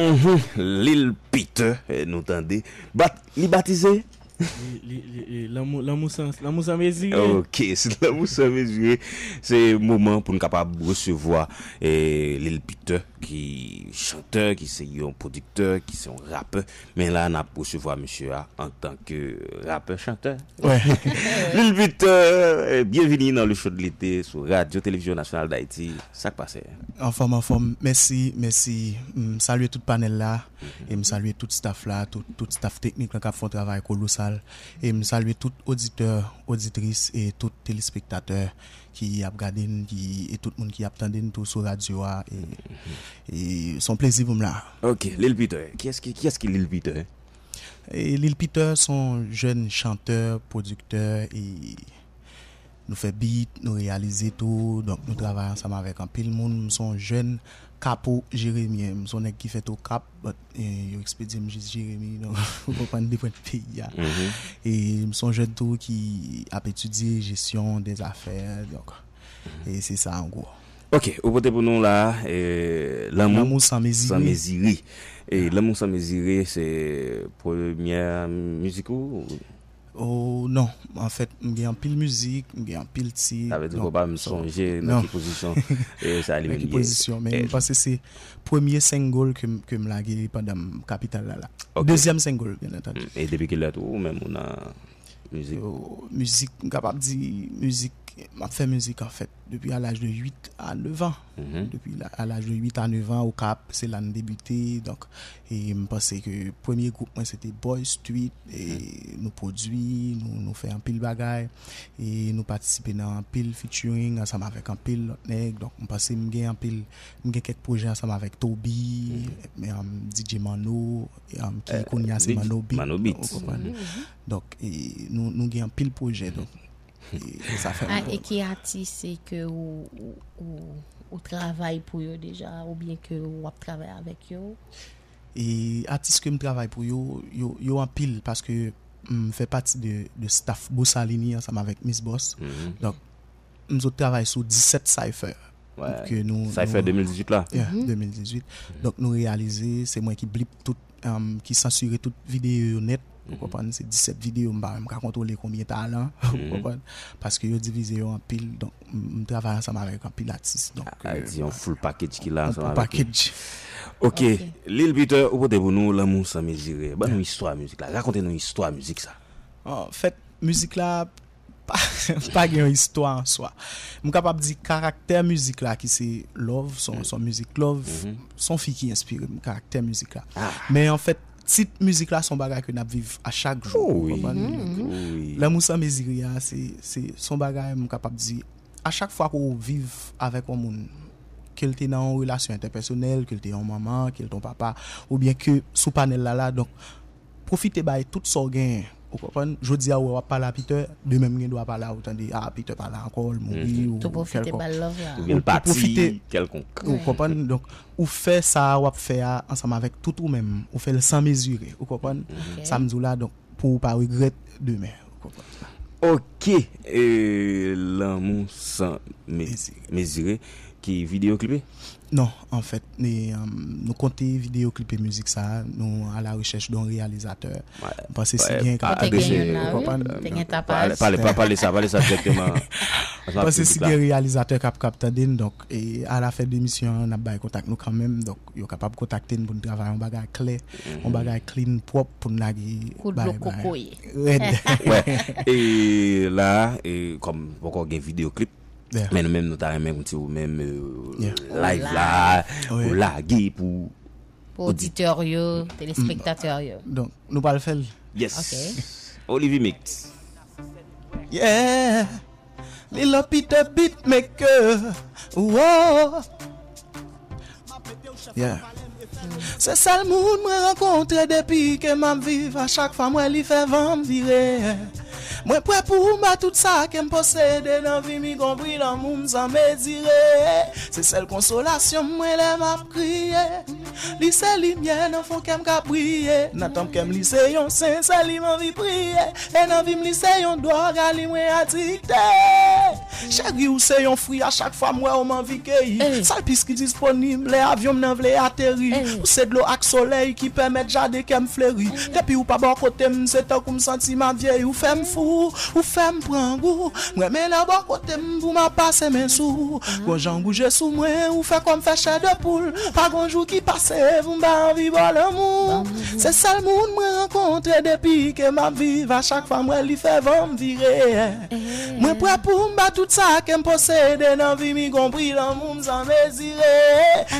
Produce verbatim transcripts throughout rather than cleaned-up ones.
Mhm, Lil Peter, eh, nou tande. Bat, li batize? Li, li, li, li, lanmou, lanmou san, lanmou san mezire. Ok, se lanmou san mezire. Se moman pou n kapab resevwa, eh, Lil Peter, ki chantè, ki se yon pwodiktè, ki se yon rapè. Men la, n ap resevwa mesye a antanke rapè, chantè. Lil Peter, eh, byenvini nan le show de l'été sou Radio Télévision Nationale d'Haïti. Sa k pase? Anfòm, anfòm. Mèsi, mèsi. M salye tout panèl la. E m salye tout staff la, tout, tout staff teknik la k ap fè yon travay kolosal. E m salye tout oditè, oditris e tout telespektatè ki ap gade n, ki, e tout moun ki ap tande n tou sou radyo a. E, e se yon plezi pou m la. Ok, Lil Peter. Kiyès ki, kiyès ki Lil Peter? E Lil Peter se yon jèn chantè, pwodiktè, e nou fè beat, nou reyalize tou, donk nou travay ansanm avèk anpil moun. M se yon jèn kapo jeremyen, m se yon nèg ki fèt Okap, but, eh, yo ekspedye m jis Jeremi, donk, ou konprann, de pwen peyi a. E m se yon jèn tou ki ap etidye jesyon dè zafè, donk, e se sa an gwo. Ok, ou pote pou nou la, eh, Lanmou Lanmou san mezire. San mezire. E Lanmou san mezire, se premyè mizik ou? Oh, non. Anfèt, m gen anpil mizik, m gen anpil tit. Sa vle di, donk, konpa, m sonje nan ki pozisyon, eh, sa li menm ye. Nan ki pozisyon, men m panse se premye single ke m, ke m lage pandan m kapital la la. Ok. Dezyèm single, byen antandi. Mm, e depi kilè tou, ou menm ou nan mizik? Yo, mizik, m kapab di, mizik, m ap fè mizik, anfèt, depi a laj de uit a nèf an. Depi la, a laj de uit a nèf an, Okap, se la n debite. Donk, e m panse ke premye gwoup mwen, se te Boy Street, e nou pwodui, nou, nou fè anpil bagay, e nou patisipe nan anpil featuring ansanm avèk anpil lòt nèg. Donk, m panse m gen anpil, m gen kèk pwojè ansanm avèk Toby, men, um, D J Manno, um, ki kounye a se Manno Beat, Manno Beat, ou konprann? Donk, e nou, nou gen anpil pwojè, donk, e, e sa fè m... Ah, e ki atis se ke ou, ou, ou, ou travay pou yo deja, oubyen ke w ap travay avèk yo? E atis ke m travay pou yo, yo, yo anpil, paske m fè pati de, de staff Bosalini ansanm avèk Miss Boss. Donk, m sot travay sou disèt cypher. Ke nou, cypher nou de mil dizuit la? Yeah, de mil dizuit. Donk, nou reyalize, se mwen ki blip tout, um, ki sansire tout videyo yo nèt. Ou konprann? Se disèt videyo, m pa menm ka kontwole konbyen talan, ou konprann? Paske yo divize yo anpil. Donk, m, m travay ansanm avèk anpil atis. Donk, a, a, euh, di yon full package ki la ansanm avèk li. Full package. Ok, Lil Peter, ou pote pou nou Lanmou san mezire. Ban nou istwa mizik la. Rakonte nou istwa mizik sa. Anfèt, mizik la pa, pa gen yon istwa an swa. M kapab di karaktè mizik la ki se love, se yon, se yon mizik love, se yon fi ki enspire m, karaktè mizik la. Men anfèt, tit mizik la se yon bagay ke n ap viv a chak jou, ou konprann? Lanmou san mezire a, se, se, se yon bagay m kapab di, a chak fwa ke w viv avèk yon moun, ke l te nan yon relasyon entèpèsonèl, ke l te yon manman, ke l te yon papa, oubyen ke sou panèl la la, donk, pwofite bay tout sa w genyen, ou konprann? Jodi a, ou wè w ap pale a Peter, demen m gen dwa pale a ou, tande, ah, Peter pa la ankò, l mouri, ou kèlkonk. Tou pwofite ba l love la. Oubyen l pati, kèlkonk. Ou konprann? Donk, ou fè sa w ap fè a ansanm avèk tout ou menm. Ou fè l san mezire, ou konprann? Sa m di w la, donk, pou w pa regrèt demen, ou konprann? Ok, e Lanmou san me-, mezire, ki videyo klipe? Non, anfèt, nou, um, nou konte videyo klipe mizik sa, nou à la recherche d'un réalisateur. M panse si gen kapab, ou konprann? Pale, pale, pale sa, pale sa dirèkteman. M panse si gen reyalizatè k ap, k ap tande n, donk, e à la fin de emisyon an, n ap bay kontak nou kanmenm, donk, yo kapab kontakte n pou n travay yon bagay klè, yon bagay clean, pwòp, pou n lage bay, bay. Kou dlo kokoye. Rèd. Wè, e la, e kòm poko gen videyo klip, men nou menm nou ta renmen kouti ou menm, euh, live la, ou lage pou oditè yo, telespektatè yo. Donk, nou pral fè l. Yes. Ok. Olivier Mix. Yeah. Lil Peter beatmaker. Wow. Yeah. Se sèl moun mwen rankontre depi ke m ap viv. A chak fwa m wè li fè van m vire. Mwen prè pou m ba tout sa ke m posede nan vi m, ikonpri lanmou m san mezire. Se sèl konsolasyon m mwen lè m ap kriye. Li se limyè nan fon kè m k ap briye. Nan tanp kè m li se yon sen, sèl li m anvi priye. E nan vi m li se yon dwòg, a li mwen adikte. Cheri, ou se yon fwi, a chak fwa m wè w, m anvi keyi. Salpis ki disponib lè avyon m nan vle ateri. Ou se dlo ak solèy ki pèmèt jaden kè m fleri. Depi ou pa bò kote m, se tankou m santi m ap vyeyi. Ou fè m fou, ou fè m pran gou. M renmen lè w bò kote m pou m ap pase men sou ou. Gon jan w bouje sou mwen, ou fè kò m fè chè de poul. Pa gon jou ki pase pou m pa anvi ba w lanmou. Se sèl moun mwen rankontre depi ke m ap viv. A chak fwa m wè li fè van m vire. Mwen prè pou m ba tout sa ke m posede nan vi m, i gon pri lanmou m san mezire.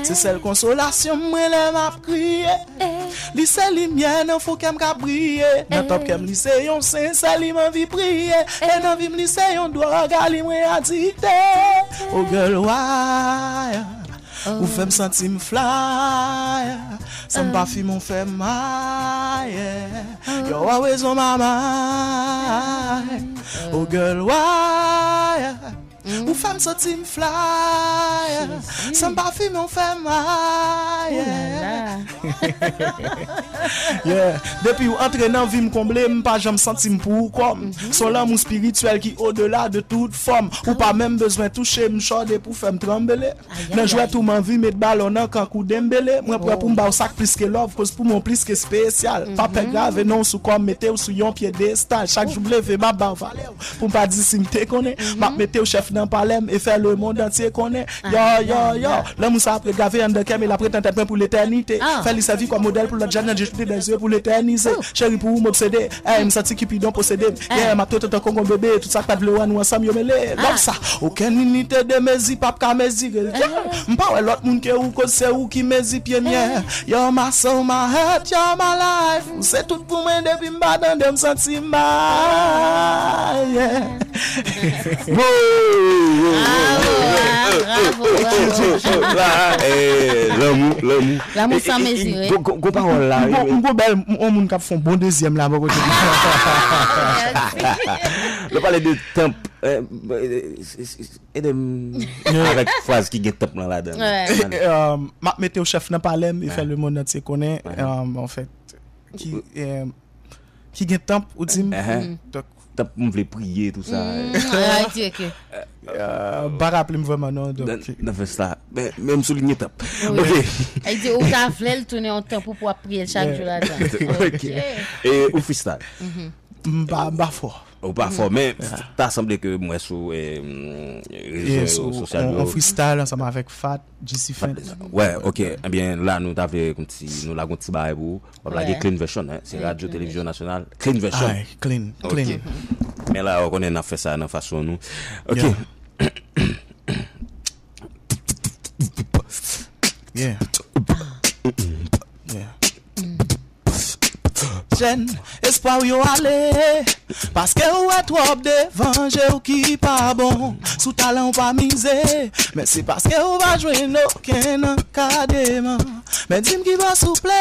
Se sèl konsolasyon m mwen lè m ap kriye. Li se limyè nan fon kè m k ap briye. Nan tanp kè m li se yon sen, sèl li m anvi priye. E nan vi m li se yon dwòg, a li mwen adikte. Oh girl, why? Ou fè m santi m fly. San m pa fimen w fè m high, yeah. You're always on my mind. Oh girl, why? Ou fè m santi m fly. San m pa fimen w fè m high, yeah. Yeah. Depi w antre nan vi m, konble m, pa janm santi m pou ou kòm. Se yon lanmou espirityèl ki odela de tout fòm. Ou pa menm bezwen touche m, chòde pou fè m tranble. Nan jwèt ou m anvi met balon nan kan kou Dembele. Mwen prè pou m ba w sa k plis ke love, koz pou mwen w plis ke espesyal. Pa pè grave non w sou kò m, mete w sou yon pyedestal. Chak jou m leve, m ap ba w valè w. Pou m pa di si m te konnen, m ap mete w chèf nan palè m e fè lemonn antye konnen. Yo, yo, yo. Lanmou sa ap ret grave anndan kè m e l ap ret nan tèt mwen pou letènite. Fè li sèvi kòm modèl pou lòt jèn nan, je te désire pou letènize. Cheri, pou ou m obsede. Ey, m santi Kipidon posede m. Yeah, m ap trete w tankou yon bebe. Tout sa k pa t vle wè nou ansanm, yo mele. Love sa. Okenn inite de mezi p ap ka mezire l. Yeah. M pa wè lòt moun ke ou, koz se ou ki mezi pye m, yeah. You're my soul, my heart, you're my life. Ou se tout pou mwen, depi m pa tande w, m santi m mal, yeah. Wow! Bravo, bravo, bravo. La, eh, lanmou, lanmou. Lanmou san mezire. Gon pawòl la. M gon bèl, m gon moun k ap fè yon bon dezyèm la bò kote. Nou pale de tanp. Ede m avèk fraz ki gen tanp lan ladan l. M ap mete w chèf nan palè m e fè lemonn antye konnen, anfèt, ki, ki gen tanp, ou di m. Donk, tanp m vle priye, tou sa. M pa raple m vrèman, non, donk. Nan fès la. Men m soulinye tanp. Ok. Li di ou ta vle l tounen yon tanp pou w ap priye l chak jou ladan. Ok. E ou freestyle? M pa, m pa fò. Ou pa fò, men ta sanble ke m wè sou rezo sosyal yo. On freestyle ansanm avèk Fat, Jisifent. Wè, ok. Ebyen, la nou ta vle yon ti, nou lage yon ti bagay pou ou. W ap lage clean version, hein. Se Radyo Televizyon Nasyonal. Clean version. Ay, clean, clean. Men la, ou konnen n ap fè sa nan fason nou. Ok. Yeah. Yeah. Jèn, espwa w yo ale. Paske ou wè twòp devan je w ki pa bon. Sou talan w pa mize. Men se paske ou pa jwenn okenn ankadreman. Men di m ki bò souple.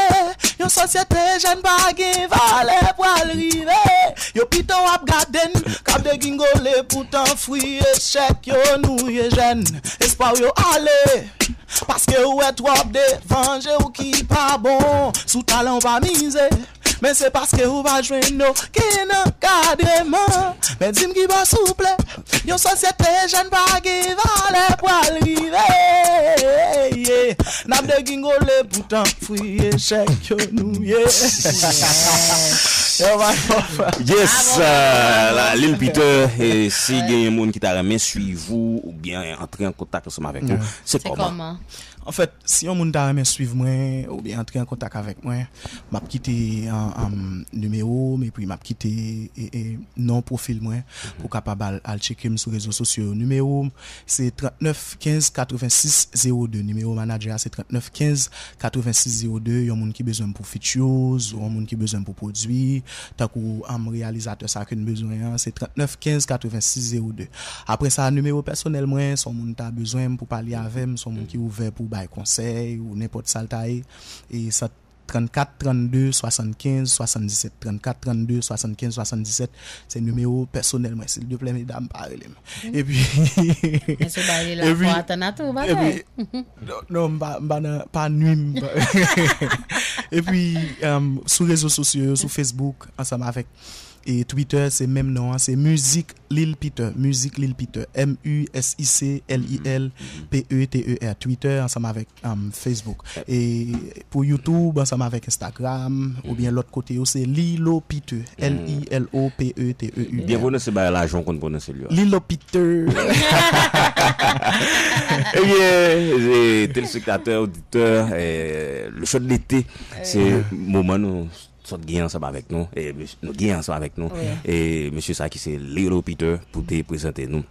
Yon sosyete jèn pa gen valè pral rive. Yo pito w ap gade n k ap degingole, poutan fwi echèk yo nou ye. Jèn, espwa w yo ale. Paske ou wè twòp devan je w ki pa bon. Sou talan w pa mize. Men se paske ou pa jwenn okenn ankadreman. Men di m ki bò souple. Yon sosyete jèn pa gen valè pral rive. N ap degingole, poutan fwi echèk yo nou ye. Yo bay fò frè. Yes. La Lil Peter, e si genyen moun ki ta renmen swiv ou oubyen antre an kontak ansanm avèk ou, se kòman? Anfèt, si yon moun ta renmen swiv mwen oubyen antre an kontak avèk mwen, m ap kite nimewo m epi m ap kite non pwofil mwen pou w kapab al tcheke m sou rezo sosyo yo. Nimewo m se trannèf kenz katrevensis zewo de. Nimewo manadjè a se trannèf kenz katrevensis zewo de. Yon moun ki bezwen m pou features, yon moun ki bezwen m pou pwodui, tankou reyalizatè sa ke n bezwen an, se trannèf kenz katrevensis zewo de. Apre sa, nimewo pèsonèl mwen, si yon moun ta bezwen m pou pale avè m, si yon moun ki ouvè pou bay konsèy ou nenpòt sa l ta ye, e sa trannkat trannde swasannkenz swasanndisèt, trannkat trannde swasannkenz swasanndisèt, se nimewo pèsonèl mwen. Silvouplè medam, pa rele m. Epi, epi, non, non, m pa, m pa nan, pa nwi m. Epi, sou rezo sosyo yo, sou Facebook, ansanm avèk E Twitter, se menm non an, se Mizik Lil Peter, Mizik Lil Peter, M U S I C L I L P E T E R, Twitter ansanm avèk, um, Facebook. E pou YouTube, ansanm avèk Instagram, oubyen lòt kote yo, se Lilo Peter, L I L O P E T E U R. Byen pwononse bagay la, jan w konn pwononse l yo. Lilo Peter. Ebyen, e, telespektatè, oditè, e, le show de l'été, se moman nou sot gen ansanm avèk nou, e, nou gen ansanm avèk nou, e, mesye sa ki se Lilo Peter pou te prezante nou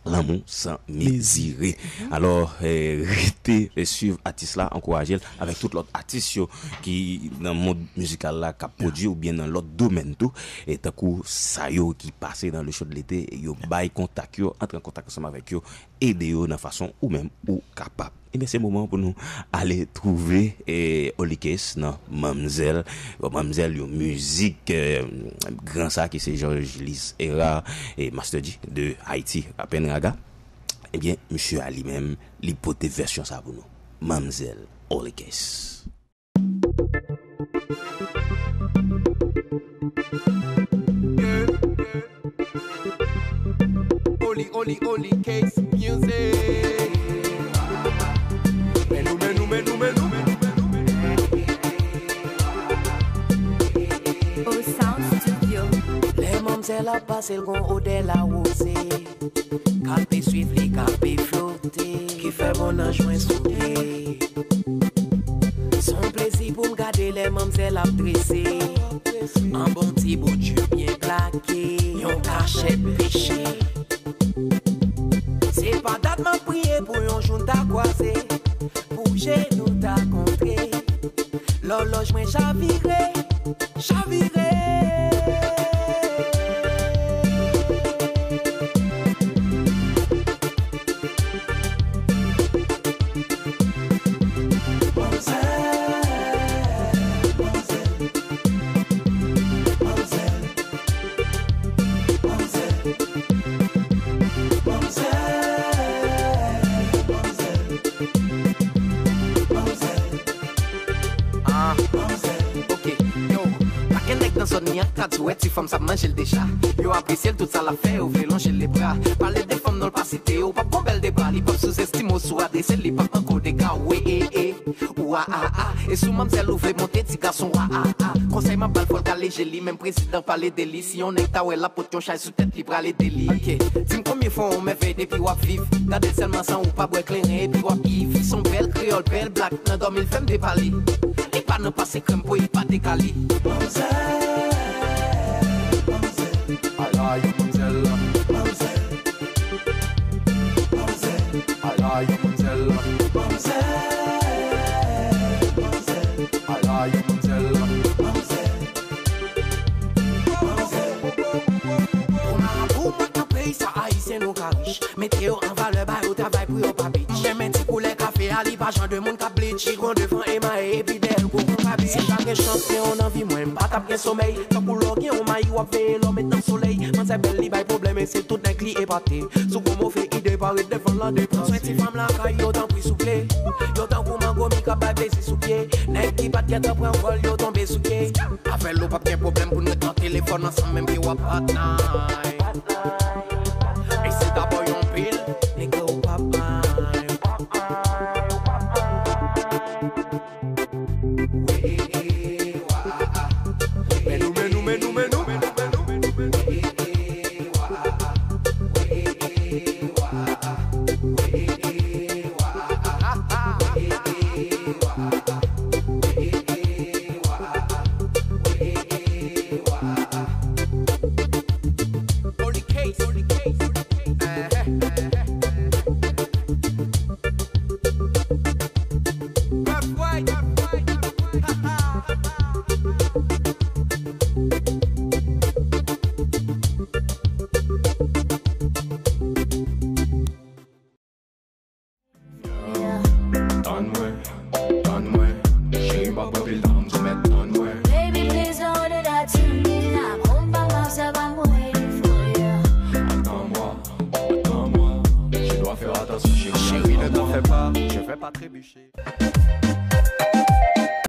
Lanmou san mezire. Alò, e, rete, e, swiv atis la, ankouraje l avèk tout lòt atis yo ki nan mond mizikal la k ap pwodui oubyen nan lòt domèn tou, e tankou sa yo ki pase nan le show de l'été, e yo bay kontak yo, antre an kontak ansanm avèk yo, ede yo nan fason ou menm ou kapab. Ebyen, se moman pou nou ale twouve, e, Holy Case nan Manmzèl. Bon, Manmzèl, yon mizik, e, gran sa ki se Georges Lise Hérard e Master G de Haïti, Rapen Raga. Ebyen, misye a li menm, li pote vèsyon sa pou nou. Manmzèl, Holy Case. Oli, Oli, Oli, Case Music. Men nou, men nou, men nou, men nou. O Sound Studio. Lè manmzèl ap pase, l gon odè lawozye. K ape swiv li, k ape flote. Ki fè bonnanj mwen sou pye. Se yon plezi pou m gade lè manmzèl ap drese. An bon ti bout jup byen plake, yon kachèt peche. Se pa dat m ap priye pou yon jou n ta kwaze, pou je nou ta kontre. Lòlòj mwen chavire, chavire. Ah, ok, yo. Pa gen nèg nan zòn li an k ta di w wè ti fanm sa manjel deja. Yo apresye l tout sa l ap fè, yo vle lonje l lebra. Pale de fanm non l pa site, ou p ap gon bèl deba. Li p ap souzestime w si w adrese l, li p ap manke w dega. Wi, e, e, ou a, a, a. E si w manmzèl ou vle monte ti gason, a, a, a. Konsèy m ap ba l, fò l kale je li, menm prezidan pale de li. Si yon nèg ta wè l ap pot yon chay sou tèt li, pral ede li. Ok, di m konbyen fwa w mèvèy depi w ap viv. Gade l sèlman san ou pa bwè kleren, epi w ap iv. Se yon bèl kreyòl, bèl blak, nan dòmi l fè m depale. Li pa nan pase krèm po, li pa dekale. Manmzèl, manmzèl, ala yon manmzèl. Manmzèl, manmzèl, ala yon manmzèl. Manmzèl, manmzèl, ala yon manmzèl. Manmzèl, manmzèl. Pou marabou, mwen nan peyi sa, ayisyen nou ka rich. Mete yo an valè, ba yo travay pou yo pa bitch. M renmen ti koulè kafe a, li pa jan de moun k ap bleach. Li gon devan emaye, epi dèyè l gwo kon kabich. Si m ta gen chans gen yon nan vi mwen, m pa t ap gen somèy. Tankou lè w gen yon mayi, w ap veye lè w met nan solèy. Manzè bèl, li bay pwoblèm, e se tout nèg li epate. Si w gon move ide, parèt devan l an depanse. Pran swen ti fanm lakay yo, tanpri souple. Yo tankou mango mi k ap bay plezi sou pye. Nèg ki pa t gentan pran vòl, yo tonbe sou pye. Avè l ou p ap gen pwoblèm pou n ret nan telefòn ansanm, menm ke w ap patnay. E se dabò yon pil, nèg ou p ap bay. Men nou, men nou, men nou, men nou. Tann mwen, tann mwen, cheri, m pa pran pil tan, m sou mèt tann mwen. Baby, please don't do that to me. Apprends pas ma, ça va mourir, yeah. Attends-moi, attends-moi, je dois faire attention, chérie. Chérie, ne t'en fais pas, je vais pas trébucher.